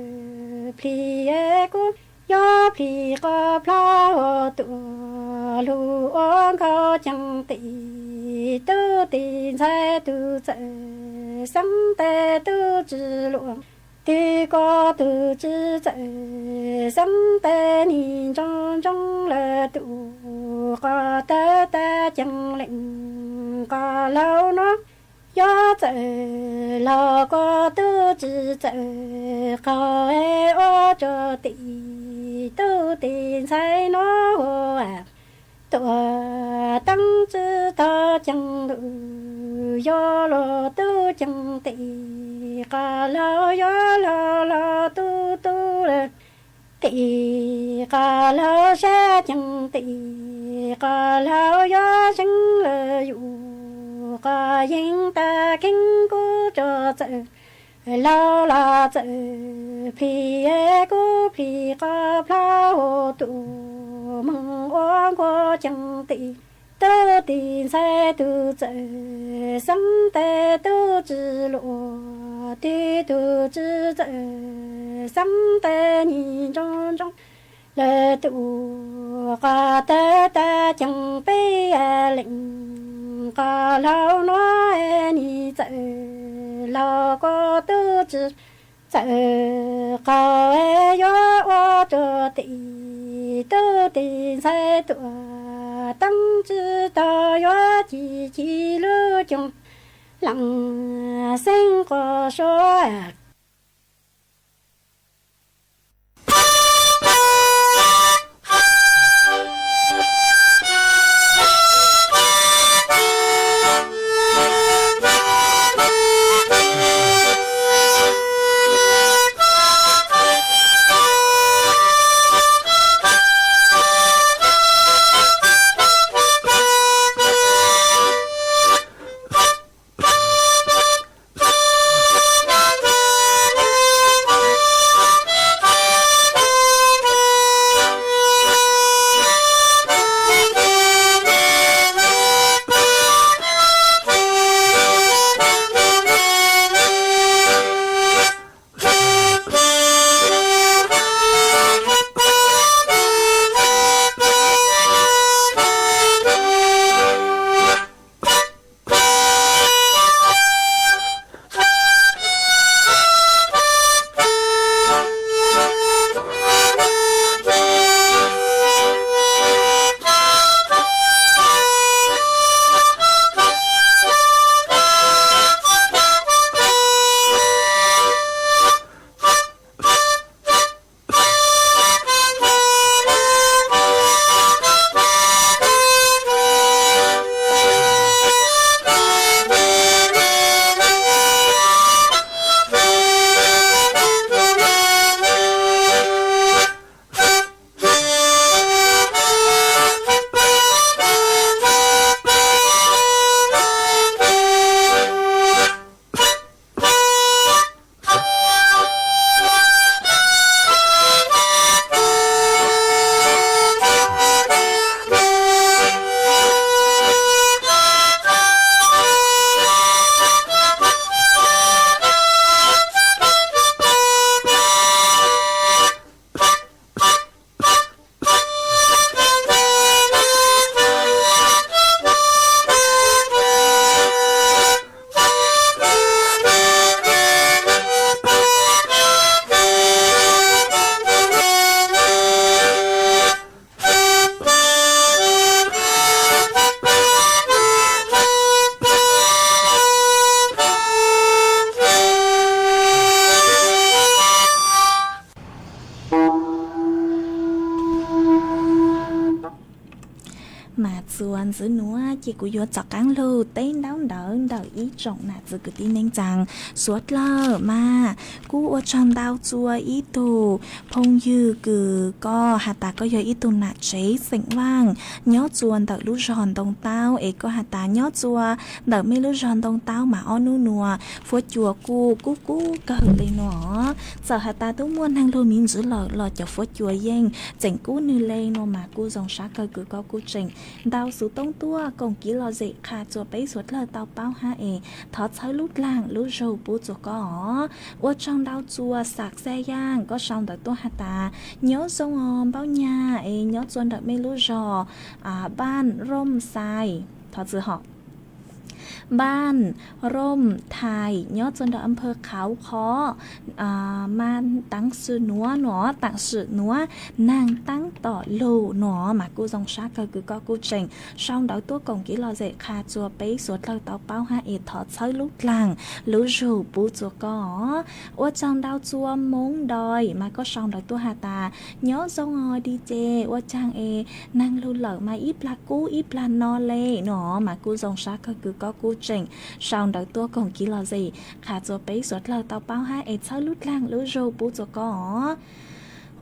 plhis es kub yuav plhis qos plhaub ua tuam lug ua nkaus ceev tim tub tim ntxhais tug txawm xeeb tes tub tsis luam twg koj tug tsis txawm xeeb tes nim ntsoov ntsoov lawm tus qos tawv tag ceev lees qos laug nuav yuav txawm laug koj tub tsis txawm qaug es ua tso tim tub tim ntxhais nuav ua tuam teeb tsis tau ceev lug yuav luag tub ceev tim qos laug yuav laug laug tub tub lawm tim qos laug sab ceev tim qos laug yuav seeb lawm yus qos yeeg tag kheeb kub tso txawm laug los txawm plhis es kub plhis qos plhaub ua tuam moog ua nkaus ceev tim tub tim ntxhais tug txawm xeeb tes tub tsis luam twg tug tsis txawm xeeb tes nim ntsoov ntsoov lawm tus qos tawv tag ceev peb lees qos laug nuav nim txawm laug koj tub tsis txawm qaug es yuav ua tso tim tub tim ntxhais tuam teeb tsis tau yuav ci ci lub coog lees xeeb qos suav txwv nuav ces kuv yuav rov qaab lug teb ntaub ntawv ntawm ib tsoom nam txwv kwv tij neej tsaa suav dlawg mas. Kuv ua tsaug ntau txug ib tug phooj ywg kws koj has tas koj yog ib tug nam tsev xeem Vaaj nyob txuas ntawm lub zog Ntoo Taub es koj has tas nyob txuas ntawm mej lub zog Ntoo Taub mas ob nub nuav fuab cua kuj kub kub kawg le nuav. Txawm has tas tub muaj neeg lug miv ntsis lawm los cov fuab cua yeej tseem kub nwg le nuav mas kuj zoo sab kawg kws koj kuj tseem ntau xuv toob tuaj koom kiv lom zem qha txua peb suav dlawg tau paub hab es thov txhawb lub dlaag lub zug pub txua koj os. Ua tsaug ntau txua Xav Xaj Yaaj, koj sau ntawv tuaj has tas nyob zoo os npaub nyag es nyob txua ntawm mej lub zog Npaaj Rooj Xais, thov txwv hom, Npaaj Rooj Thais nyob txua ntawm Nphaw Qhauv Qhov mas taam sim nuav nuav, taam sim nuav naag taab tom lug nuav mas kuj zoo sab kawg kws koj kuj tseem sau ntawv tuaj koom kiv lom zem qha txua peb suav dlawg tau paub hab es thov txhawb lub dlaag lub zug pub txua koj os. Ua tsaug ntau txua Moob Dois mas koj sau ntawv tuaj has tas nyob zoo os di ces ua caag es neeg lug lawm mas ib plag kub ib plag no le nuav mas kuj zoo sab kawg kws koj kuj tseem sau ntawv tuaj koom kiv lom zem qha txua peb suav dlawg tau paub hab es txhawb lub dlaag lub zug pub txua koj os.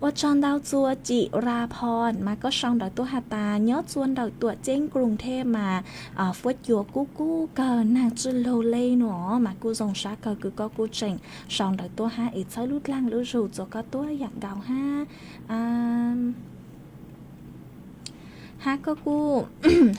Ua tsaug ntau txua Cim Ra Phom mas koj sau ntawv tuaj has tas nyob txua ntawm Tuam Ceeb Kruas Thej mas fuab cua kub kub kawg naag tsi lug le nuav mas kuj zoo sab kawg kws koj kuj tseem sau ntawv tuaj hab es txhawb lub dlaag lub zug txua koj tuab yaam nkaus hab. Hab koj kuj,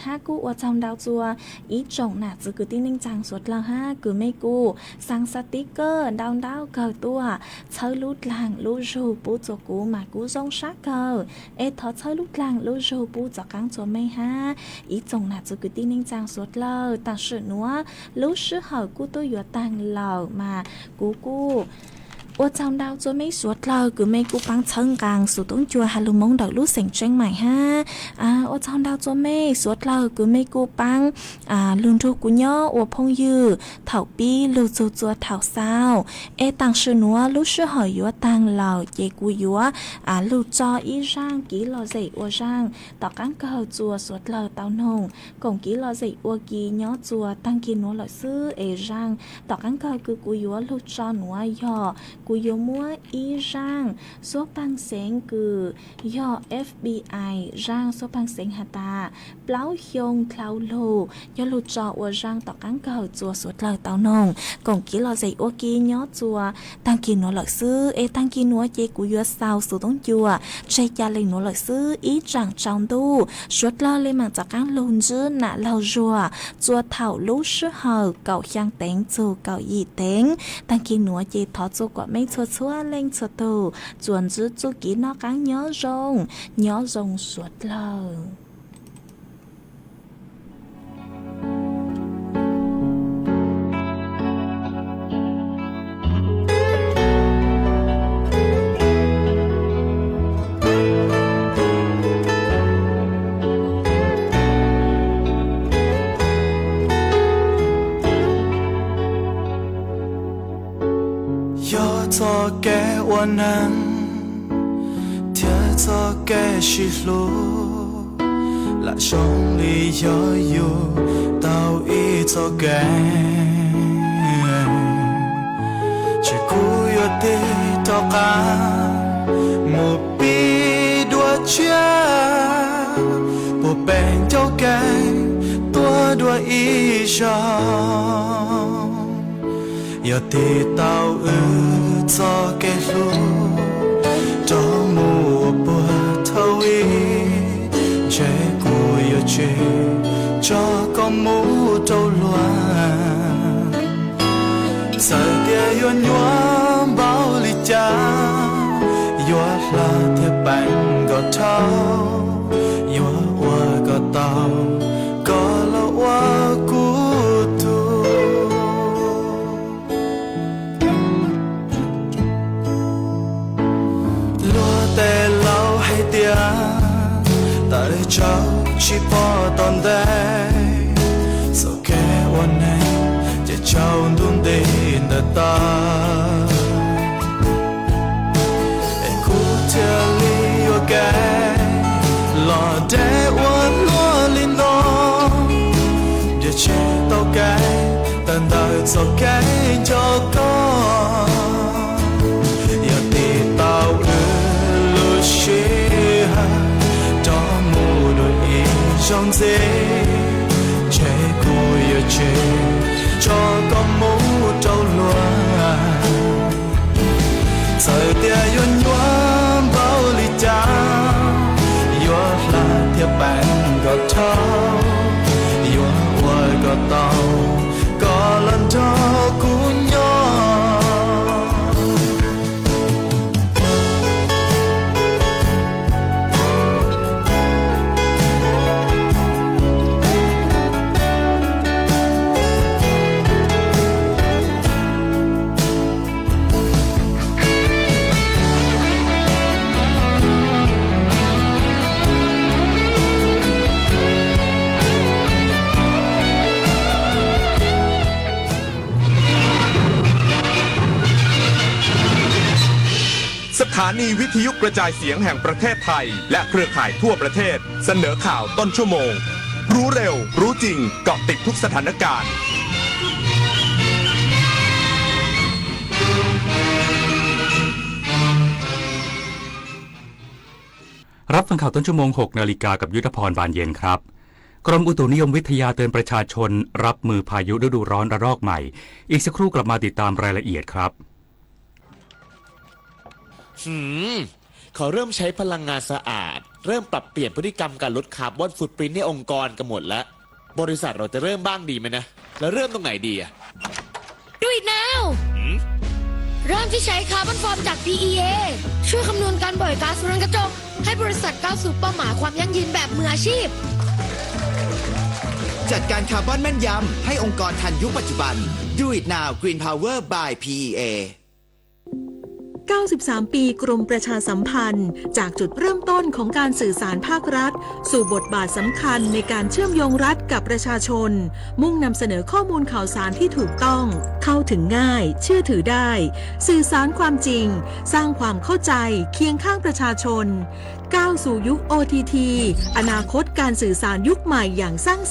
hab kuj ua tsaug ntau txua ib tsoom nam txwv kwv tij neej tsaa suav dlawg hab kws mej kuj xaa xav tib kawg ntau ntau kawg tuaj txhawb lub dlaag lub zug pub txua kuv mas kuv zoo sab kawg es thov txhawb lub dlaag lub zug pub txav qaab txua mej hab ib tsoom nam txwv kwv tij neej tsaa suav dlawg. Taam sim nuav lub sij hawm kuj tuaj yuav taag lawm mas kuv kuj ua tsaug ntau txua mej suav dlawg kws mej kuj paab txhawb nqaa xuv toob cua has lug Moob ntawm lub xeem Tseeb Maim hab ua tsaug ntau txua mej suav dlawg kws mej kuj paab lug nrug kuv nyob ua phooj ywg thaum pib lug txug txua thaum xaus. Es taam sim nuav lub sij hawm yuav taag lawm ces kuv yuav lug tso ib zaaj kiv lom zem ua zaaj tom qaab kawg txua suav dlawg tau noog koom kiv lom zem ua ke nyob txua taag kis nuav lawm xwb es zaaj tom qaab kawg kws kuv yuav lug tso nuav yog kuv yuav muab ib zaaj xuab paag xeev kws yog FBI zaaj xuab paag xeev has tas plaub xyoo dlhau lug, yog lug tso ua zaaj tom qaab kawg txua suav dlawg tau noog koom kiv lom zem ua ke nyob txua taag kis nuav lawm xwb es taag kis nuav ces kuv yuav xaus xuv toob cua tseg ca le nuav lawm xwb. Ib zaam tsaus ntuj suav dlawg le maam txav qaab lug ntsib nam laug zuag txua thaum lub sij hawm kaum xyaa teev txug kaum yim teev. Taag kis nuav ces thov txua kuas mej txhua txhua leej txhua tug txuas ntsib txuj kev noj qaab nyob zoo, nyob zoo suav dlawg. Yog txoj kev ua neeg thiab txoj kev sib hlub, lam zoo li yog yug tau ib txoj kev. Ces kuv yuav tig rov qab mus pib dua tshiab puag pem ncauj kev tuaj dua ib zaug. Yog tig tau wb txoj kev hlub rov mus ua puag thaum ub, ntshe kuv yuav tsis tso koj mus rau luag. Txawm tias yuav nyuaj npaum li cas, yuav hla thiab peem nkaus dhau, yuav ua kom tau koj los ua kuv tug. Luag tej laus hais tias tawm tsau tsis pom tom ntej, txoj kev ua neeg ces tsaus ntuj nti ntawm tag. Es kuv thiaj li yuam kev los deb ua luaj li no. Tau kev tawm ntawm txoj kev nco koj, yog tig tau wb lub sij hawm rov mus dua ib zaug ntxiv, ntshe kuv yuav tsis tso koj mus rau luag. Txawm tias yuav nyuaj npaum li cas, yuav hla thiab peem kom dhau, yuav ua kom tau, kom los nrog kuv nyob.สถานีวิทยุกระจายเสียงแห่งประเทศไทย และเครือข่ายทั่วประเทศ เสนอข่าวต้นชั่วโมง รู้เร็ว รู้จริง เกาะติดทุกสถานการณ์ รับฟังข่าวต้นชั่วโมง หกนาฬิกา กับยุทธพร บานเย็นครับ กรมอุตุนิยมวิทยาเตือนประชาชนรับมือพายุฤดูร้อนระลอกใหม่ อีกสักครู่กลับมาติดตามรายละเอียดครับ หืม ขอเริ่มใช้พลังงานสะอาด เริ่มปรับเปลี่ยนพฤติกรรมการลดคาร์บอนฟุตปรินท์ให้องค์กรกันหมดแล้ว บริษัทเราจะเริ่มบ้างดีไหมนะ แล้วเริ่มตรงไหนดีอะ Do it now เริ่มที่ใช้คาร์บอนฟอร์มจาก พีอีเอ ช่วยคำนวณการปล่อยก๊าซเรือนกระจก ให้บริษัทก้าวสู่เป้าหมายความยั่งยืนแบบมืออาชีพ จัดการคาร์บอนแม่นยำให้องค์กรทันยุคปัจจุบัน Do it now Green Power by พีอีเอ เก้าสิบสาม ปีกรมประชาสัมพันธ์ จากจุดเริ่มต้นของการสื่อสารภาครัฐ สู่บทบาทสำคัญในการเชื่อมโยงรัฐกับประชาชน มุ่งนำเสนอข้อมูลข่าวสารที่ถูกต้อง เข้าถึงง่าย เชื่อถือได้ สื่อสารความจริง สร้างความเข้าใจ เคียงข้างประชาชน ก้าวสู่ยุค โอทีที อนาคตการสื่อสารยุคใหม่อย่างสร้างสรรค์